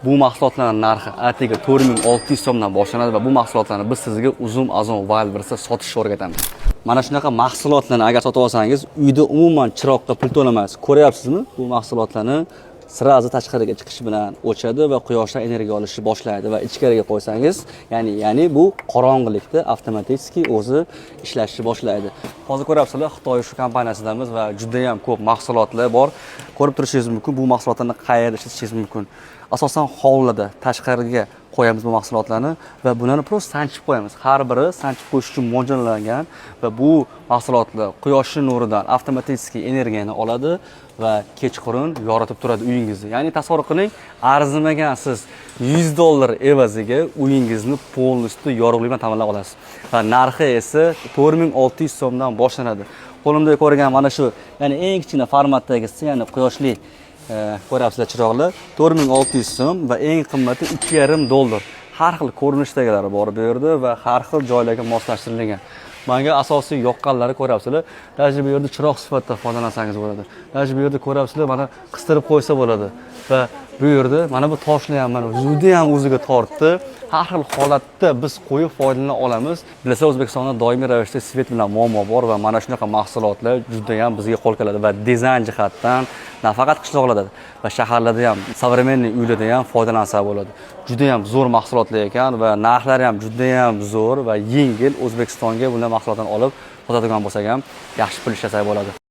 Bu mahsulotlarning narxi atigi 4600 so'mdan boshlanadi va bu mahsulotlarni biz sizga Uzum, Ozon, Wildberries'da sotishni o'rgatamiz. Mana shunaqa mahsulotlarni agar sotib olsangiz, uyda umuman chiroqqa pul to'lamaysiz. Ko'ryapsizmi? Bu mahsulotlarni сразу tashqariga chiqishi bilan o'chadi va quyoshdan energiya olishni boshlaydi va ichkariga qo'ysangiz, ya'ni bu qorong'ilikda avtomatik o'zi ishlashni boshlaydi. Hozir ko'ryapsizlar, Xitoy shu kompaniyasidamiz va juda ham ko'p mahsulotlar bor. Ko'rib turishingiz mumkin, bu mahsulotlarni qayerda ishlatishingiz mumkin. Asosan hovlida, tashqariga qo'yamiz bu mahsulotlarni va bularni просто sanchib qo'yamiz. Har biri sanchib qo'yish uchun mo'ljallangan va bu mahsulotlar quyoshni nuridan avtomatik energiyani oladi va kechqurun yoritib turadi uyingizni. Ya'ni tasavvur qiling, arzimagan siz 100 dollar evaziga uyingizni полностью yorug'lik bilan ta'minlab olasiz. Va narxi esa 4600 so'mdan boshlanadi. Qo'limda ko'rgan mana shu, ya'ni eng kichkina formatdagisi, ya'ni quyoshli ko'ryapsizlar, chiroqlar 4600 so'm va eng qimmati 2,5 dollar. Har xil ko'rinishdagilari bor bu yerda va har xil joylarga moslashtirilgan. Menga asosiy yoqqanlari, ko'ryapsizlar, даже bu yerda chiroq sifatida foydalansangiz bo'ladi. Даже bu yerda ko'ryapsizlar, mana qistirib qo'ysa bo'ladi. Va bu yerda mana bu toshni ham mana juda ham o'ziga tortdi. Har xil holatda biz qo'yib foydalana olamiz. Bilasizlar, O'zbekistonda doimiy ravishda свет bilan muammo bor va mana shunaqa mahsulotlar juda ham bizga qo'l keladi va dizayn jihatdan nafaqat qishloqlarda va shaharlarda ham, современный uylarda ham foydalansa bo'ladi. Juda ham zo'r mahsulotlar ekan va narxlari ham juda ham zo'r va yengil. O'zbekistonga bunday mahsulotlarni olib sotadigan bo'lsak ham, yaxshi pul ishlasak bo'ladi.